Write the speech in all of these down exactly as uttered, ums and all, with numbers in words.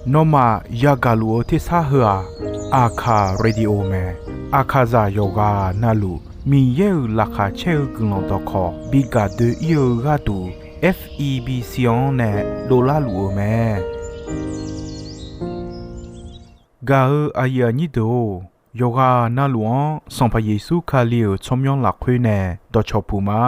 Nawmaf yagaq luf-eu tersar heu-aq, Aqkaq Radio mae. Aqkaqzaq yawqghaq navluf Miqyaer-euq laqkhaq caer-eu guiqlanq dawqkawq bi gaq doe-ir-eu gharduq, F E B C-anr nae dovlar luf-eu mae. Gaq-eu aqyuif aqnyir deuq-or, yawqghaq navluf-anr Sanqpaq Yeqsur Kali-euq tsawrmyanr lafkhoer nae dawqcawq puq ma.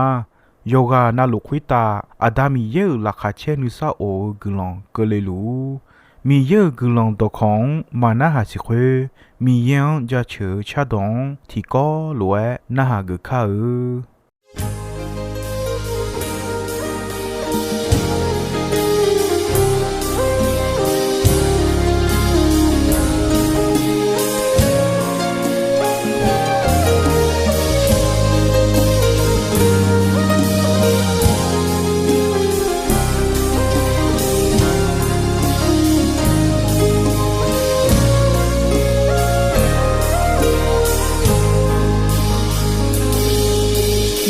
Yawqghaq navluf khoertav Aqda Miqyaer-euq laqkhaq caer nuisar of-eu guiqlanq keuvle luf-ur. Miqyaer-euq guiqlanq dawqkawq-anr maqnarhaq siq khoer, Miqyaer-anr jaceuq-eu cardawq-anr tiqkawv lof-aer narhaq geuf kar-eu.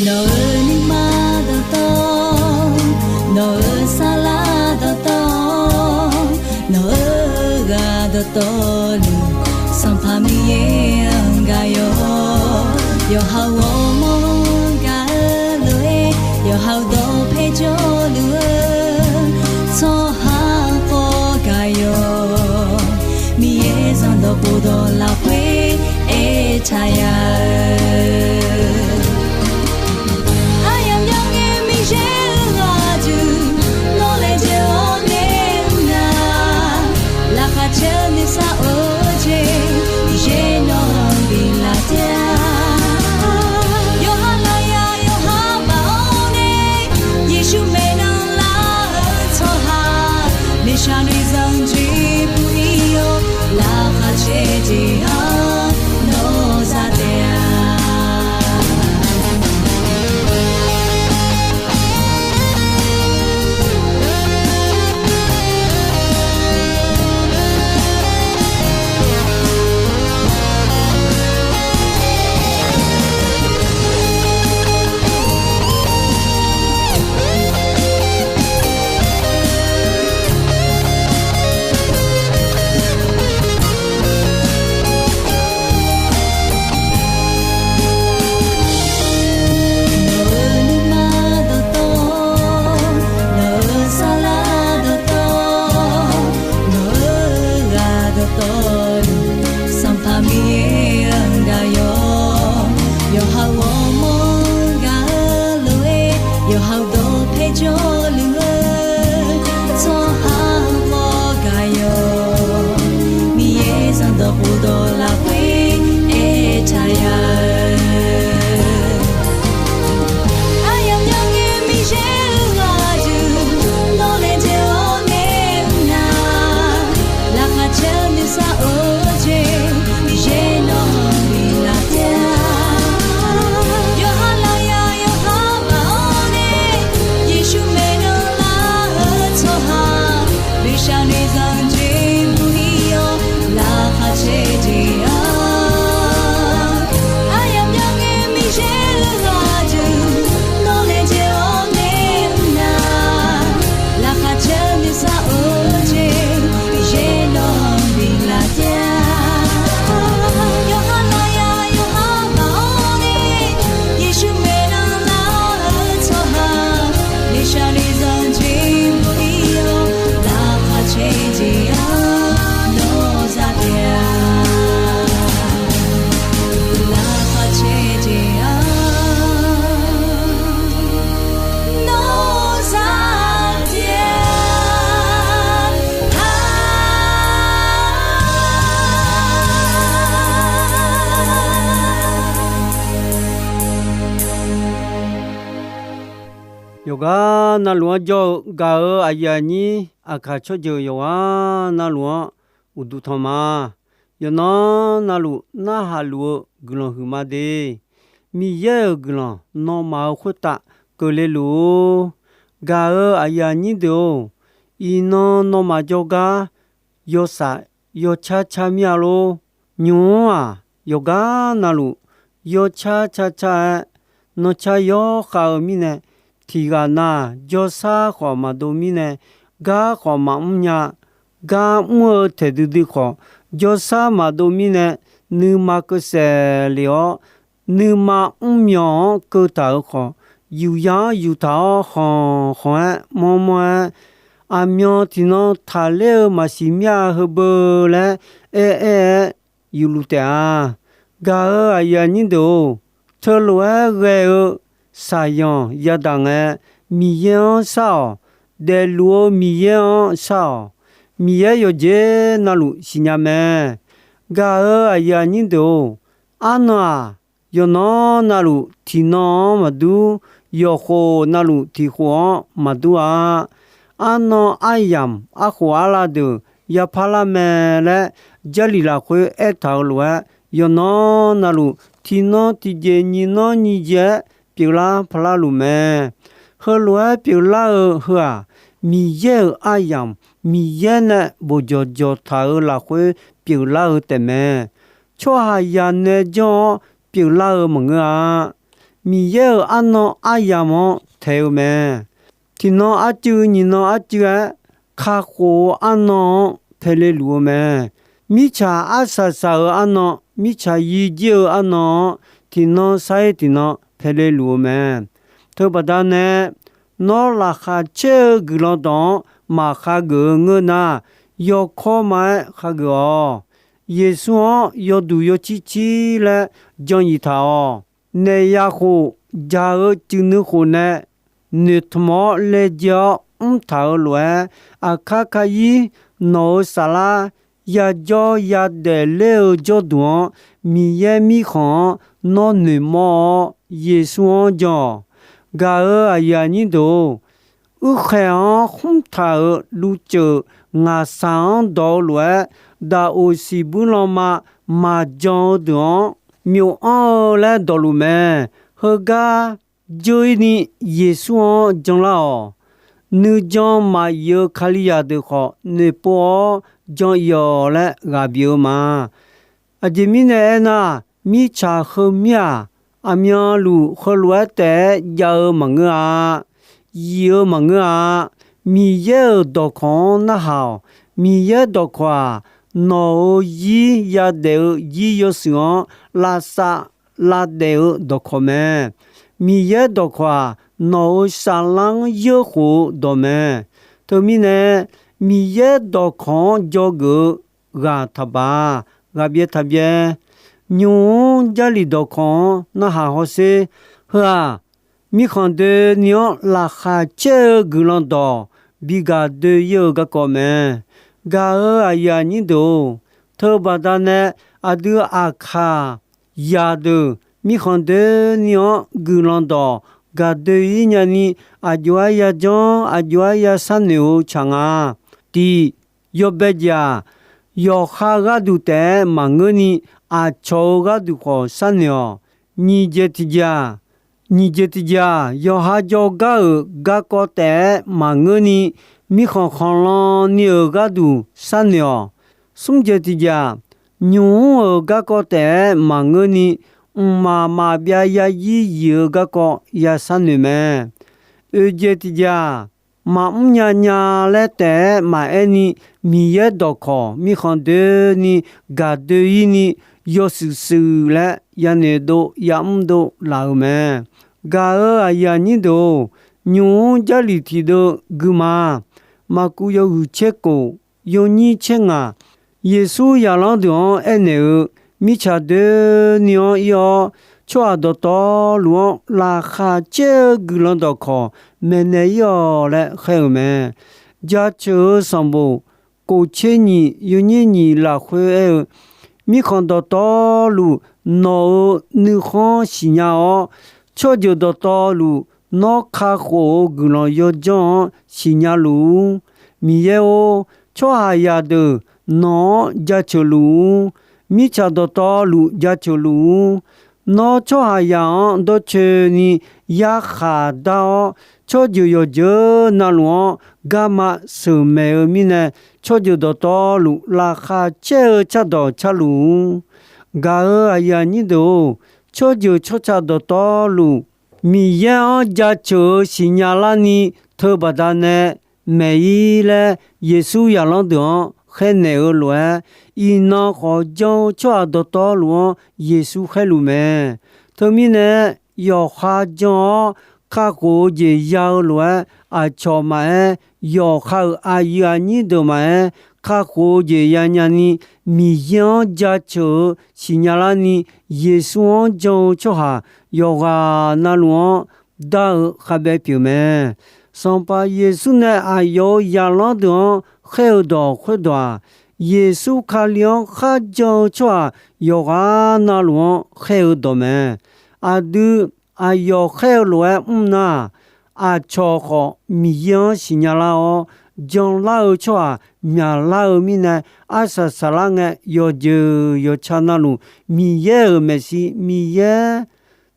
Nawq-euq nuima dawqtawv, nawq-euq saflar dawqtawv, nawq-euq ghaq dawqtawvluf, Sanqpaq Miqyaer-anr gaq yawq. Yawqha-euq ghawrmawr-anr gaq-eu lof-aer, yawqha-euq dawqpae jawrluf-eu tsawrhaq khawf gaq yawq. Miqyaer zanqdawq khofdawq lafkhoer aertaq ya-eu, aryamq myangae Miqyaer-euq ghaq duq nawr laejae-awr nae mr nar, laqkhaq caer nuisar of-eu jeq Miqyaer nawq-anr biflaf taef-a. Yawqha lafyaq yawqha baf-awr nae, Yeqsur maeqnan lar-eu tsawrhaq, noeqshaq noeqzanq jeq puq-ir-awr, laqkhaq caer jeq-anr nawr za taef-a. Nawq-euq nuima dawqtawv, nawq-euq saflar dawqtawv, nawq-euq ghaq dawqtawvluf, Sanqpaq Miqyaer-anr gaq yawq. Yawqha-euq ghawrmawr-anr gaq-eu lof-aer, yawqha-euq dawqpae jawrluf-eu tsawrhaq khawf gaq yawq. Miqyaer zanqdawq khofdawq lafkhoer aertaq ya-eu, aryamq myangae Miqyaer-euq ghaq duq nawr laejae-awr nae mr nar, laqkhaq caer nuisar of-eu jeq Miqyaer nawq-anr biflaf taef-a. Yawqha lafyaq yawqha baf-awr nae, Yeqsur maeqnan lar-eu tsawrhaq, noeqshaq noeqzanq jeq puq-ir-awr, laqkhaq caer jeq-anr, aryamq myangae Miqyaer-euq ghaq duq nawr laejae-awr nae mr nar, laqkhaq caer nuisar of-eu jeq Miqyaer nawq-anr biflaf taef-a. Yawqha lafyaq yawqha baf-awr nae, Yeqsur maeqnan lar-eu tsawrhaq, noeqshaq noeqzanq jeq puq-ir-awr, laqkhaq caer jeq-anr nawr za taef-a. Laqkhaq caer jeq-anr nawr za taef-a. Yawqghaq navluf-anr jawr-eu gaq-euq aqyuif aqnyir aqkaq tsawrjeuq yawqghaq navluf-anr uqduq tanq ma. Yawqnan navluf narhaq luf-eu guiqlanq huiqma de. Miqyaer-euq guiqlanq nawmaf-euq khoertav keuvle luf-or. Gaq-euq aqyuif aqnyir deuq-or, iqnan nawmaf jawrgar yawsaf yawcar car mir-a lor. Nymq-mr-aq, yawqgar navluf yawcar car car-aer, nancar yawkhav-eu mirnae, tiqghaq nav jawrsar khawf maqdov mirnae, gar khawf maqmr nya. Gar mr-eu taeq duidui khawf, jawrshar maqdov mirnae, nuima keuv saef lef-awr, nuima mrmyawq-anr keuv taq-euq khawf, yuqya-anr yuftaq-awr khanq khanq-aer mawrmawr-aer, aqmyan tiqnan taqler-eu maqsiq mir-a heubeu laer aer-aer-aer yufluf taef-a. Gaq-euq aqyuif aqnyir deuq-or, teulof-aer ghae-eu shaqyanq yadaq ngae, Miqyaer-anr shar-awq. Daefluf-eu Miqyaer-anr shar-awq. Miqyaer yawqjeq navluf siqnya mae. Gaq-euq aqyuif aqnyir deuq-or, arnan-aq, yawqnan navluf tiqnan-anr maqdur, yawqkhof navluf tiqkhof-anr maqdur-a. Arnan aryamq arkhof arlav deuq yapar lar mae laer, Jarlif lafkhoer aertaq-euq lof-aer, yawqnan navluf tiqnan tiqjeq nyiq nanr nyiq jeq-aer pyeuflar parlar luf mae. Heulof-aer pyeuflar-eu heu-aq, Miqyaer-euq aryamq Miqyaer nae bofjawq jawqtaq-euq lafkhoer pyeuflar-eu taefmae. Tsawrhaqzaq nae janr-awr pyeuflar-eu maqngeur-a. Miqyaer-euq arnan aryamq-anr taeq-eu mae. Tiqnan arcuiv nyiq nan arcuiv-aer, kakhof-eu arnan-anr paele luf-eu mae. Mirtsaq arsaq saq-euq arnan, mirtsaq yir jir-eu arnan-anr, tiqnan sar-ir tiqnan paele luf-eu mae. Teubaqda nae, nawr laqkhaq caer-eu guiqlanq dawq-anr maqkhageuf-eu ngeur nar, yawkawr ma-aer khageuf-awq. Yeqsur-anr yawduq yawcir cir laer jan yif taq-awq. Naef yakhof jaq-eu cuiv nuikhof nae noeqtmq-awr laejae-awr mrtaq-euq lof-aer, aqkar kayir nawq-euq saflar yajawr yadaef ler-eu jawrduq-anr, Miqyaer Mirkhanq-anr nawr noeqmawr-awr, Yeqsur-anr jan-awq. Gaq-euq aqyuif aqnyir deuq-or, uirkhaeq-anr khmr taq-euq luvceuf ngaqsaq-anr dawq-eu lof-aer, daqoq siqbuir lanma maqjan-eu deuq-anr, myof anr-eu laer dawqluf mae. Heugar dzeur-ir ni Yeqsur-anr janlar-awq. Nuijan maqyif-eu Kalizaq deuq khawf, noeqpov-awr jan-ir-awq laer ghaq bif-eu ma. Aqjeq mirnae aernar, mirtsaq heumir-aq, aqmyanluf heulof-aer taef-aer jav-eu maqngeur-a. Yif-eu maqngeur-a. Miqyaer-euq dawqkawq-anr narhaq-awq. Miqyaer dawqkawq-aq, nawq-euq zir yadaef-eu zir yawshuif-anr lavsav lavdaef-eu dawqkawq mae. Miqyaer dawqkawq-aq, nawq-euq saflar-anr yeurkhof-eu dawq mae. Teumirnae, Miqyaer dawqkawq-anr dzawgeuf-eu ghaq taqbaq, ghaqbyaev taqbyaev. Nymq-mr Jarlif dawqkawq-anr narhaq hawsher. Heu-aq, mirkhanq doeni-anr laqkhaq caer-eu guiqlanq dawq bi gaq doe-ir-eu garkawv mae. Gaq-euq aqyuif aqnyir deuq-or, teubaqda nae aqdui aqkaq zaqdeuq mirkhanq doeni-anr guiqlanq dawq gaq doe-ir nyani, aqjox-aer yajanr, aqjox-aer ya sharnoeq-eu tsaq nga. Tiq, yawbae jeq-aq, yawqha gharduq taef-aer maqngeurni, aqcawq-euq gharduq khawf sharnoeq-awq. Nyiq jeq tiqjeq-aq, nyiq jeq tiqjeq-aq, yawqha jawrgar-euq garkawv taef-aer maqngeurni, mirkhanq khanqlan ni-euq gharduq sharnoeq-awq. Smr jeq tiqjeq-aq, nymq-mr-euq garkawv taef-aer maqngeurni, mqmaq maqbyav yarzir zif-eu garkawv ya sharnoeq mae. Oeq jeq tiqjeq-aq, maqmr nya nya laer taef-aer maqaer ni, Miqyaer dawqkawq mirkhanq doeni gaq doe-ir ni, yawshuif shuif laer yanoeq dov yamr dov laf-euq mae. Gaq-euq aqyuif aqnyir deuq-or, nymq-mr Jarlif tiqdeuv guima. Maqkuv yawhuiq tser kof, yawnyir tser ngaq. Yeqsur zaqlanr deuq-anr aernaeq-eu, mirtsaq doeni-anr ir-awr, tsawrhaq dawqtawvluf-anr laqkhaq caer-eu guiqlanq dawqkawq maeqnaeq ir-awq laer khaer-euq mae. Jaceuq-eu sanqbof kof tser nyiq yawnyir nyiq lafkhoer aer-eu, mirkhanq dawqtawvluf nawq-euq nuikhanr siqnya-awr, tsawrjeuq dawqtawvluf nawr kakhof-eu guiqlanq yawjanr-anr siqnya luf-ur. Miqyaer-or, tsawrhaqzaq deuq nawq-anr jaceuq luf-ur. Mirtsaq dawqtawvluf jaceuq luf-ur. Nawr tsawrhaqzaq-anr dawrcoeni yarkhaq dar-awr, tsawrjeuq yawqjeuq navluf-anr garma sheuqmaeq-eu mirnae, tsawrjeuq dawqtawvluf laqkhaq caer-eu cardawq carluf-ur. Gaq-euq aqyuif aqnyir deuq-or, tsawrjeuq tsawrca dawqtawvluf Miqyaer-anr jaceuq-eu siqnya larni teubaqda nae maeq-ir laer, Yeqsur zaqlanr deuq-anr khaernaeq-eu lof-aer, iqnan khawf jan-eu tsawrhaq dawqtawvluf-anr Yeqsur khaerluf mae. Teumirnae, yawqha jan-awr kakhof-eu jeq ya-eu lof-aer, aqcawq maqaer, yawqha-euq aqyuif aqnyir deuq maqaer, kakhof-eu jeq yanya ni, Miqyaer-anr jaceuq-eu siqnya larni, Yeqsur-anr jan-eu tsawrhaq yawqghaq navluf-anr dar-eu khavbae pyeuf mae. Sanqpaq Yeqsur nae aqyawf-euq zaqlanr deuq-anr khaer-eu dawq khoerdawq-aq, Yeqsur Kali-anr kharjan-eu tsawrhaq yawqghaq navluf-anr khaer-eu dawq mae. Aqdui aqyawf khaer-eu lof-aer mr nar, aqcawq khawf Miqyaer-anr siqnya lar-awr, janlar-eu tsawrhaq myaqlar-eu mirnae, arsaq saqlar ngae yawqjeuq yawqca navluf, Miqyaer-euq maeqshi, Miqyaer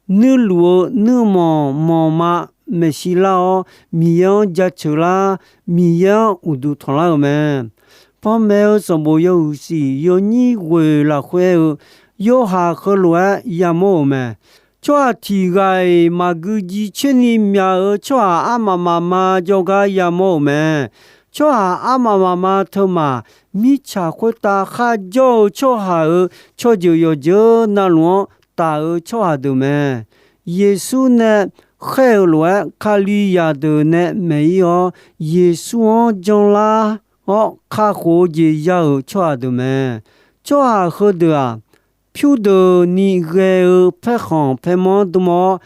nuirluf-eu nuirmanq manqma maeqshi lar-awr, Miqyaer-anr jaceuq lar, Miqyaer-anr uqduq tanqlar-euq mae. Panmaeq-eu sanqbof yawhuiq shif yawnyir ghoeq lafkhoer aer-eu, Yorhaq heulof-aer yamawr-euq mae. Tsawrhaq tiq ghaq-iq maqgui jiv coer ni myaq-euq tsawrhaq armaf mafma jawrgar yamawr-euq mae. Tsawrhaq armaf mafma teumaf, mirtsaq khoertav kharjawr-eu tsawrhaq-euq tsawrjeuq yawqjeuq navluf-anr taf-eu tsawrhaq deuq mae. Yeqsur nae khaer-eu lof-aer, Kalizaq deuq nae maeq-ir-awr, Yeqsur-anr janlar-awr kakhof-eu jeq ya-euq tsawrhaq deuq mae. Tsawrhaq heudeuq-aq, pyurdeuqni ghae-eu paerkhanq paermanr dm-awr,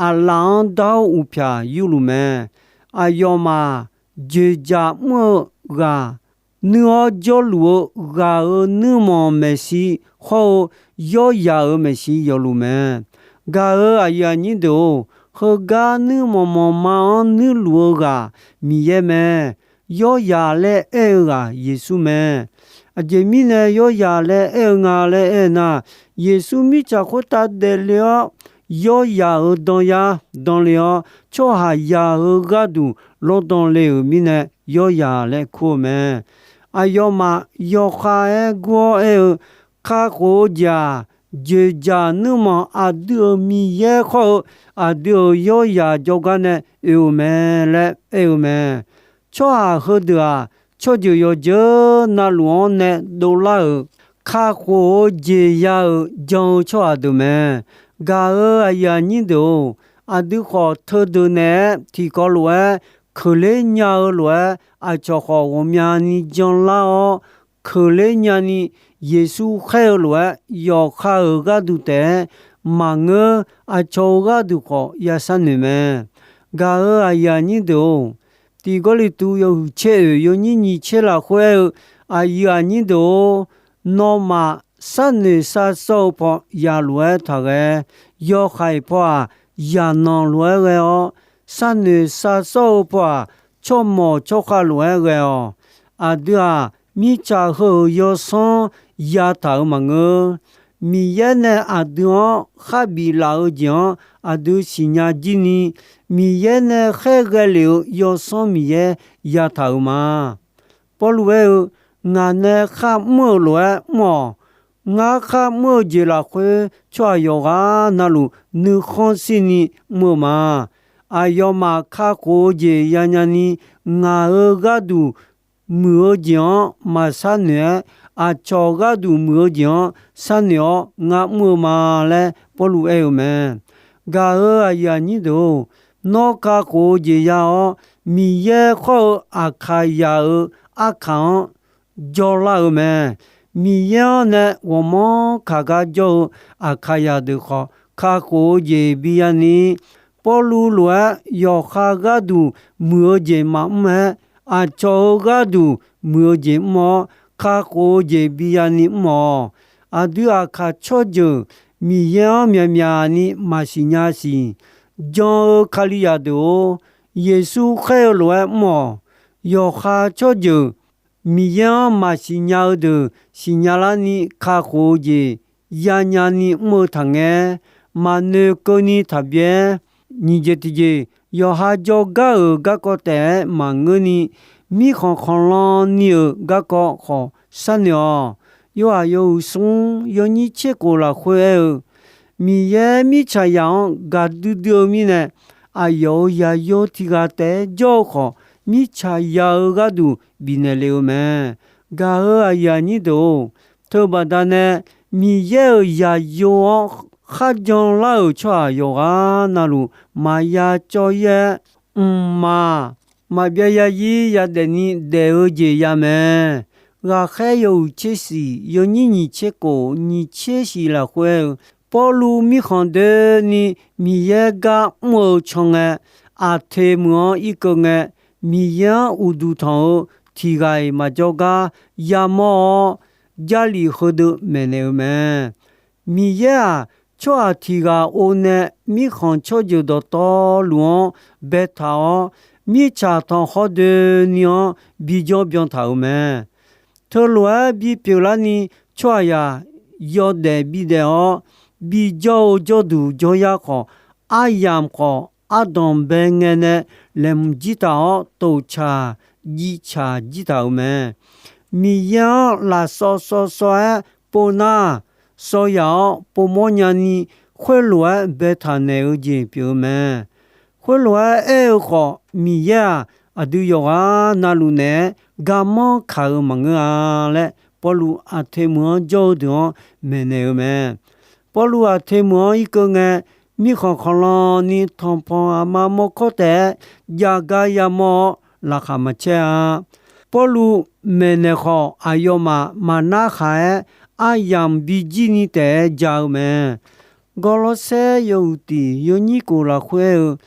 aqlaf-anr dar-awr uqpyaq yurluf mae. Aqyawfmaf dzoeqdzaq mr-eu ghaq, nuir-awr jawrluf-eu ghaq-euq nuirmanq maeqshi hawr-eu, yawryaq-euq maeqshi yawfluf mae. Gaq-euq aqyuif aqnyir deuq-or, heugar nuirmanq manqma-anr nuirluf-eu ghaq Miqyaer mae. Yawryaq laer aer-eu ghaq Yeqsur mae. Aqjeq mirnae yawryaq laer aer-eu nga laer aer-eu nar, Yeqsur mirtsaq khoertav daefle-awr, yawryaq-euq danyar danle-awr, tsawrhaqzaq-euq gharduq lawrdan le-euq mirnae yawryaq laer kur-eu mae. Aqyawfmaf yawkhav-aer gur-awr aer-eu, kakhof-eu jeq-aq, dzoeqdzaq nuirmanq aqdui-euq Miqyaer khawr-eu aqdui-euq yawryaq jawrgar nae oe-eu mae laer aer-eu mae. Tsawrhaq heudeuq-aq, tsawrjeuq yawqjeuq navluf-anr nae dovlar-euq kakhof-eu jeq ya-euq jan-eu tsawrhaq deuq mae. Gaq-euq aqyuif aqnyir deuq-or, aqdui khawf teudeuq naeq-aer tiqkawv lof-aer keuvler nya-eu lof-aer, aqcawq khawf ghawqmyani janlar-awr, keuvler nyani Yeqsur khaer-eu lof-aer yawqha-euq gharduq taef-aer maqngeur. Aqcawq-euq gharduq khawf ya sharnoeq mae. Gaq-euq aqyuif aqnyir deuq-or, tiq Gawrliqtu yawhuiq tser oeq yawnyir nyiq tser lafkhoer aer-eu, aqyuif aqnyir deuq-or, nawmaf sharnoeq sharsawr-eu paw yaq lof-aer taqghae. Yawhaiq paw-aq, yaqnanq lof-aer ghae-awr, sharnoeq sharsawr-eu paw-aq, tsawrmawq tsawrkhav lof-aer ghae-awq. Aqdui-aq, mirtsaq heu-euq yawsanr yataq-euq maqngeur. Miqyaer nae aqdui-anr kharbif laf-eu jeq-anr aqdui siqnya jir ni, Miqyaer nae khaerghae lef-eu yawsanr Miqyaer yataq-euq ma. Pawrluv aer-eu, Ngaq nae kharmr-euq lof-aer mr-awq. Ngar kharmr-eu jeq lafkhoer tsawrhaq yawqghaq navluf nuikhanr shirni mr-eu ma. Aqyawfmaf kakhof-eu jeq yanya ni, ngaq-euq gharduq muiq-eu jeq-anr maqsharnoeq-aer, aqcawq gharduq muiq-eu jeq-anr sharnoeq-awr ngar mr-eu ma laer Pawrluv aer-eu mae. Gaq-euq aqyuif aqnyir deuq-or, nawr kakhof-eu jeq ya-awr, Miqyaer khawr-eu Aqkaqzaq-euq arkaq-anr jawrlar-eu mae. Miqyaer-anr nae ghawqmanr kaq gar jawr-eu Aqkaqzaq deuq khawf, kakhof-eu jeq bi ya ni, Pawrluv lof-aer yawqha gharduq muiq-eu jeq maqmr-aer, aqcawq-euq gharduq muiq-eu jeq mr-awr, kakhof-eu jeq bi ya ni mr-awq. Aqdui Aqkaq tsawrjeuq Miqyaer-anr myaqmyaq ni maqsiq nya siq. Jan-eu Kalizaq deuq-or, Yeqsur khaer-eu lof-aer mr-awq. Yawqha tsawrjeuq Miqyaer-anr maqsiq nya-eu deuq siqnya larni kakhof-eu jeq yanya ni mr-eu taqngae, maqnoeq keuvni taqbyaer. Nyiq jeq tiqjeq, yawqha jawrgar-euq garkawv taef-aer maqngeurni, mirkhanq khanqlan ni-euq garkawv khawf sharnoeq-awq. Yorhaq yawhuiq smr yawnyir tser khof lafkhoer aer-eu, Miqyaer mirtsaqzaq-anr gaqdui dui-eu mirnae, aqyawf-euq yaqyo tiq ghaq taef-aer jawr-eu khawf, mirtsaq ya-eu gharduq bifnaeq le-eu mae. Gaq-euq aqyuif aqnyir deuq-or, teubaqda nae Miqyaer-euq zaqyo-anr kharjan lar-euq tsawrhaq yawqghaq navluf maqya cawv-ir-aer, mqmaq maqbyav yazir yadaef ni daef-eu jeq ya mae. Ghaqkhaer yawhuiq tser shiq, yawnyir nyiq tser khof, nyiq tser shiq lafkhoer-eu, Pawrluv mirkhanq doeni Miqyaer gar mr-eu can ngae, Aqteq meuq-anr irkeuv ngae, Miqyaer-anr uqduq tanq-eu tiq ghaq-iq maqjawr gar yamawr-awr, Jarlif heudeuq maeqnaeq-eu mae. Miqyaer-aq, tsawrhaq tiq ghaq or nae mirkhanq tsawrjeuq dawqtawvluf-anr baetaq-awr, mirtsaq tanqkhawr doeni-anr bijawr byan taq-euq mae. Teulof-aer bipyeuf larni tsawrhaqzaq yawdaef bidaef-awr, bijawr-eu jawrduq jawryar khawf, aryamq khawf ardanqbae ngae nae laeqhmq jir taq-awr, toqcaq jivcaq jir taq-euq mae. Miqyaer-anr lafsawv sawv sawv-aer pov nar, sawv yaf-awr povmawr nyani, khoerlof-aer baetaq naeq-eu jeq pyeuf-eu mae. Khoerlof-aer aer-eu khawf, Miqyaer-aq, aqdui yawqghaq navluf naeq-aer garmanr kaq-eu maqngeur-a laer, Pawrluv Aqteq meuq-anr jawr-eu deuq-anr maeqnaeq-eu mae. Pawrluv Aqteq meuq-anr irkeuv ngae, mirkhanq khanqlan ni tanqpanq aqma mawrkawr taef-aer jav gar yamawr-awr, laqkhaq maqcaer-a. Pawrluv maeqnaeq khawf, aqyawfmaf maqnar khaq-aer, aryamq bijir ni taef-aer ja-eu mae. Gawrlawrsaer yawhuiq tiq yawnyir khof lafkhoer-eu,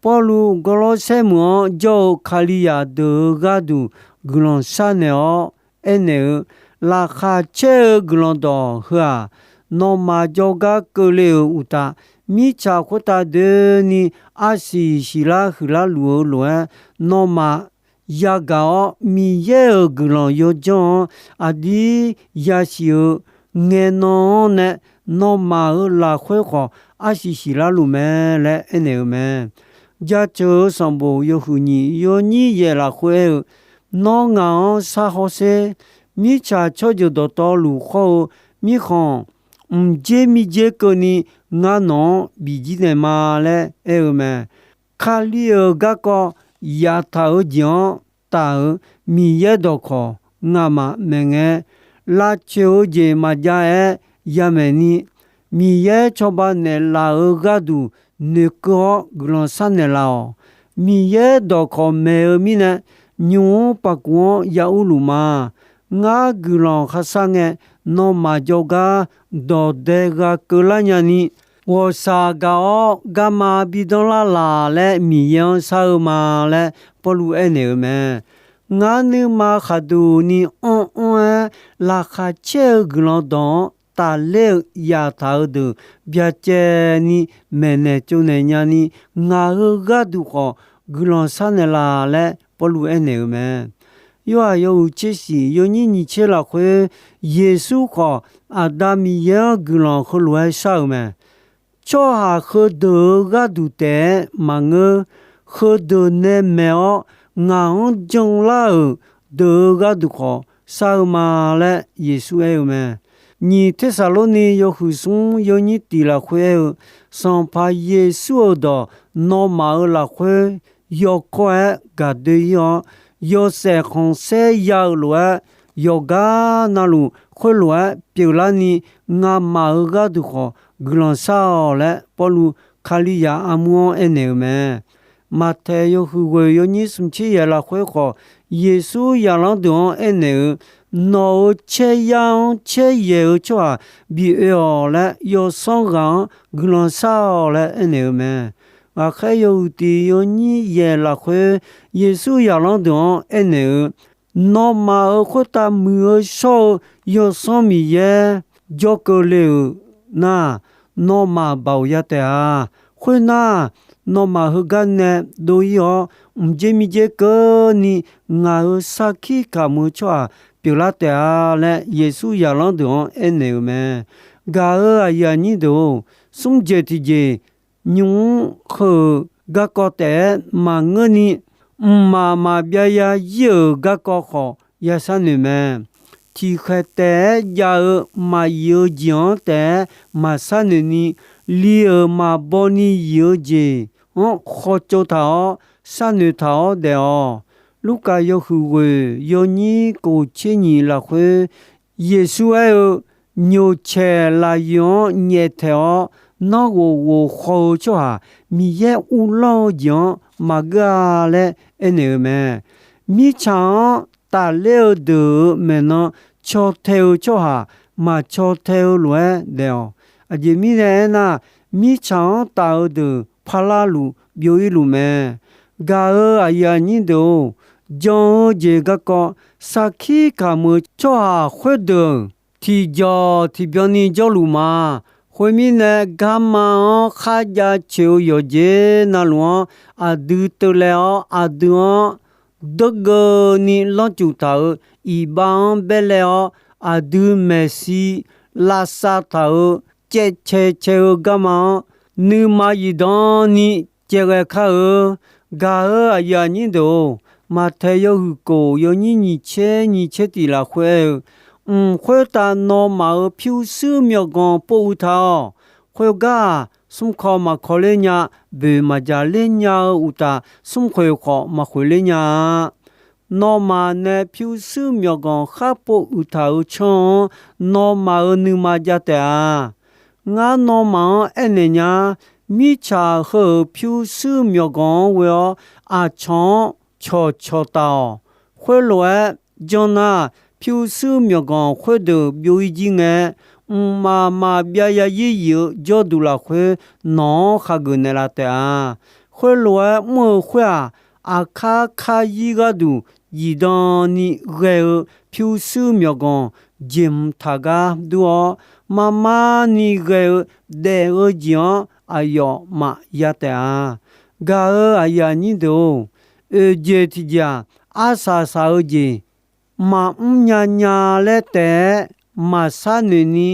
Pawrluv Gawrlawrsaer meuq-anr jawr-eu Kalizaq deuq-euq gharduq guiqlanq sharnaeq-awr aernaeq-eu, Laqkhaq caer-eu guiqlanq dawq heu-aq, nawmaf jawrgar keuvle-euq uqtaf, mirtsaq khoertav doeni arsiq siqlar huiqlar luf-eu lof-aer, nawmaf yagaq-awr, Miqyaer-euq guiqlanq yawdzanr-anr aqdir yasiq-eu ngaenan-anr nae, nawmaf-euq lafkhoer khawf arsiq siqlar luf mae laer aernaeq-eu mae. Jaceuq-eu sanqbof yawhuiq nyiq yawnyir yaeq lafkhoer aer-eu, Nawr ngaq-anr sar hawsher. Mirtsaq tsawrjeuq dawqtawvluf khawr-eu mirkhanq, mqdzer mirdzer keuvni ngar nawq-anr bifjir naeq ma laer aer-eu mae. Kali-euq garkawv yaftaq-eu jeq-anr taf-euq Miqyaer dawqkawq ngamaf maeqngae, lavcoeq-eu jeq maqjav-aer yamaeq ni, Miqyaer cawba naeqlaf-euq gharduq noeqkeuv-awr guiqlanq sharnaeq laf-awq. Miqyaer dawqkawq maeq-eu mirnae, nymq-mr paqkuv-anr ya urluf ma. Ngar guiqlanq kharshar ngae, nawmaf jawrgar dawqdae ghaq keuvlar nyani, ghawqshaq gaq-awr garma bidanr lar laf laer Miqyaer-anr shar-eu ma laer Pawrluv aernaeq-eu mae. Ngar nuima khaqduq ni anr-anr-aer laqkhaq caer-eu guiqlanq dawq-anr tafler-eu yaftaq-eu deuq byacaevni maeqnaeq tsovnaeq nyani, ngaq-euq gharduq khawf guiqlanq sharnaeq laf laer Pawrluv aernaeq-eu mae. Yorhaq yawhuiq tser shiq yawnyir nyiq tser lafkhoer, Yeqsur khawf Aqda Miqyaer-anr guiqlanq heulof-aer shar-euq mae. Tsawrhaq heudeuq-euq gharduq taef-aer maqngeur, heudeuq nae maeq-awr ngaq-anr janlar-euq deuq-euq gharduq khawf shar-eu ma laer Yeqsur aer-eu mae. Nyiq Tersaqlorni yawhuiq smr yawnyir tiq lafkhoer aer-eu, Sanqpaq Yeqsur-euq dawq nawmaf-euq lafkhoer yawkawr-aer gaqdoe-ir-awr, yawshaef khanqsaer ya-eu lof-aer, yawqgar navluf khoerlof-aer pyeuflarni, ngamaf-euq gharduq khawf guiqlanq shar-awq laer Pawrluv Kalizaq armur-anr aernaeq-eu mae. Maqtaeq yawhuiq ghoeq yawnyir smq tser yaeq lafkhoer khawf, Yeqsur zaqlanr deuq-anr aernaeq-eu, Nawq-euq caeryar-anr caeryaeq-eu tsawrhaq bioe-awq laer, yawsanr ghaq-anr guiqlanq shar-awq laer aernaeq-eu mae. Ghaqkhaer yawhuiq tiq yawnyir yaeq lafkhoer, Yeqsur zaqlanr deuq-anr aernaeq-eu, Nawmaf-euq khoertav muiq-eu shawr-eu Yawsanr Miqyaer jawr keuvle-euq nar, nawmaf baoq ya taef-a. Khoernar, nawmaf heugar nae dov-ir-awr, mqdzer mirdzer keuvni ngaq-euq sarkir kamq-eu tsawrhaq pyeuflar taef-a laer, Yeqsur zaqlanr deuq-anr aernaeq-eu mae. Gaq-euq aqyuif aqnyir deuq-or, smr jeq tiqjeq nymq-mr heu-euq garkawv taef-aer maqngeurni, mqmaq maqbyav ya-ir-euq garkawv khawf ya sharnoeq mae. Tiqkhaeq taef-aer jav-eu maqyif-eu jeq-anr taef-aer maqsharnoeq ni, li-euq maqbaw ni yif-eu jeq-anr khawtsov taq-awr sharnoeq taq-awr daef-awq. Lurkaf yawhuiq ghoeq yawnyir kof tser nyiq lafkhoer, Yeqsur aer-eu, Nyoqcaeq lafyoeq-anr nyaeftaeq-awr, nanrghof ghof khaw-eu tsawrhaq Miqyaer uvlanr-eu jeq-anr maqgeur-a laer aernaeq-eu mae. Mirtsaq-anr tafler-eu deuq-euq maeqnan caw tae-eu tsawrhaq maqcaw tae-eu lof-aer daef-awq. Aqjeq mirnae aernar, mirtsaq-anr taf-eu deuq parlar luf byov-ir luf mae. Gaq-euq aqyuif aqnyir deuq-or, jan-eu jeq garkawv sarkir kamq-eu tsawrhaq khoerdeuq tiqjawq tiqbyan ni jawrluf ma. Khoermirnae, garma-anr kharjav coeq-eu yawqjeq navluf-anr aqdui teuvlae-awr, aqdui-anr deurgeuvni lanrcuf taq-euq iqbax-anr baerlae-awr, aqdui maeqshi lavsav taq-euq caevcae cae-eu garma-anr, nuima zifdan ni caevghae kar-eu. Gaq-euq aqyuif aqnyir deuq-or, Maqtaeq yawhuiq kof yawnyir nyiq tser nyiq tser tiq lafkhoer aer-eu, Mq khoertav nawmaf-euq pyurshuir myawqganq pov uiq taq-awq. Khoergar-aq, smrkaw maqkaw ler nya, boeq maqjaq ler nya-eu uqtaf, smrkhoeq khawf maqkhoeq ler nya-a. Nawmaf nae pyurshuir myawqganq khar pov uiq taq-euq tsanr-anr, nawmaf-euq nuima jav taef-a. Ngar nawmaf-anr aernaeq nya, mirtsaq heu-euq pyurshuir myawqganq-anr ghoe-awr, aqcawq-anr cawqcawq taf-awq. Khoerlof-aer janr nar, pyurshuir myawqganq khoerdeuq byov-ir jir ngae, mqmaq maqbyav ya yir yif-eu jawrduq lafkhoer nawq-anr hageuf naeqlaf taef-a. Khoerlof-aer mr-eu khoer-aq, aqkar kar-ir gharduq zifdan ni ghae-eu pyurshuir myawqganq jeqhmq taq gar dur-awr, mar mar ni ghae-eu daef-eu jeq-anr aqyawf maqya taef-a. Gaq-euq aqyuif aqnyir deuq-or, oeq jeq tiq jeq-aq, arsaq saq-eu jeq maqmr nya nya laer taef-aer maqsharnoeq ni,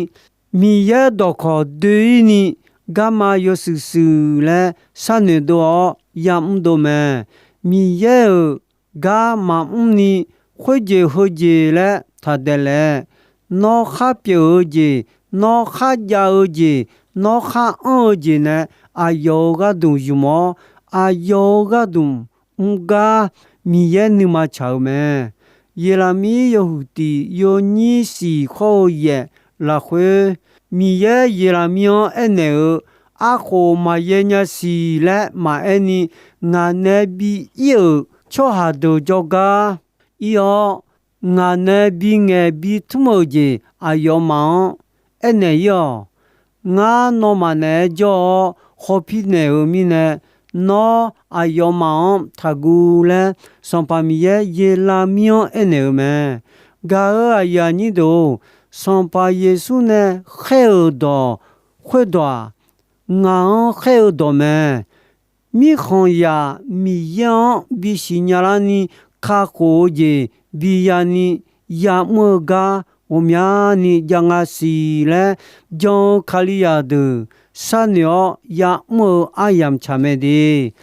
Miqyaer dawqkawq doe-ir ni garma yawshuif shuif laer sharnoeq dov-awr yamr dov mae. Miqyaer-euq gar maqmr ni khoerjeq heujeq laer taq daeq laeq. Nawr khar pyeuf-eu jeq, nawr khar jav-eu jeq, nawr khar anr-eu jeq nae aqyawf-euq gharduq zmq-awr, aqyawf-euq gharduq mr gar Miqyaer nuima tsaq-eu mae. Yeqlaqmir yawhuiq tiq yawnyir siq khawr-eu yaef lafkhoer, Miqyaer Yeqlaqmir-anr aernaeq-eu, Arkhof maqyae nya siq laer maqaer ni, ngaq nae bi ir-euq tsawrhaq deuq jawrgar ir-awr, ngaq nae bingaeq bitmr-euq jeq aqyawfmaf-anr aernaeq ir-awq. Ngar nawmaf naeq-aer jawr-awr khawpir naeq-euq mirnae, nawr aqyawfmaf-anr taqguv laer, Sanqpaq Miqyaer Yeqlaqmir-anr aernaeq-eu mae. Gaq-euq aqyuif aqnyir deuq-or, Sanqpaq Yeqsur nae khaer-euq dawq khoerdawq-aq, ngaq-anr khaer-eu dawq mae. Mirkhanqzaq Miqyaer-anr bisiq nyalar ni kakhof-eu jeq biya ni ya'mr-eu gar ghawqmyani jav nga siq laer, jan-eu Kalizaq deuq sharnoeq-awr ya'mr-eu aryamq tsaq mae de.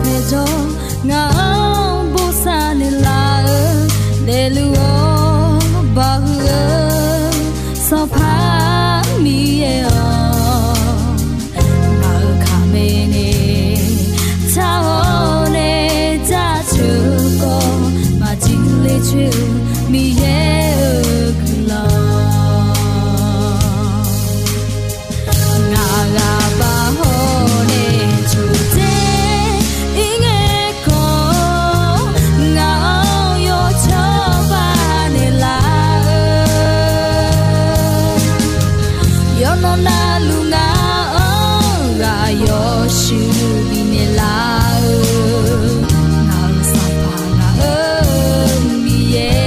Aerjawr, ngaq-anr bosav naeqlaf-eu daefluf-awr bawhuiq-eu Sanqpaq Miqyaer-awq, ngaq-euq kaqmae nae tsaq-awr nae jaceuq-eu khawf, maqjir ler coer-eu Miqyaer-euq guiqlanq. Ngaq ghaq bav hawr nae coqdzer ir ngae khawf, ngaq-anr yawcawba naeqlaf-eu yawqnan navluf ngaq-anr ghaq yawshuif bifnaeq laf-eu, ngaq-euq Sanqpaq ngaq-euq Miqyaer.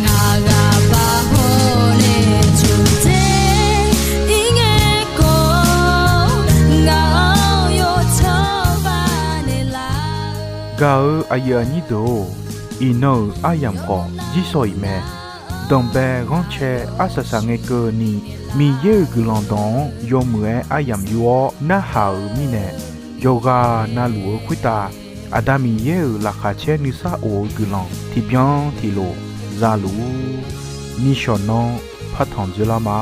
Ngaq ghaq bav hawr nae coqdzer ir ngae khawf, ngaq-anr yawcawba naeqlaf-eu. Gaq-eu aqyuif aqnyir deuq-or, iqnan-euq aryamq khawf jirsawq iq mae. Danqbae ghanrcae arsaq saq ngae keuvni, Miqyaer-euq guiqlanq dawq-anr yawmuiq-aer aryamq yur-awr narhaq-euq mirnae, yawqghaq navluf-eu khoertav Aqda Miqyaer-euq laqkhaq caer nuisar of-eu guiqlanq tiqbyan tiqlof zaluf-ur. Nishawq nanr partanq dzoerlar ma.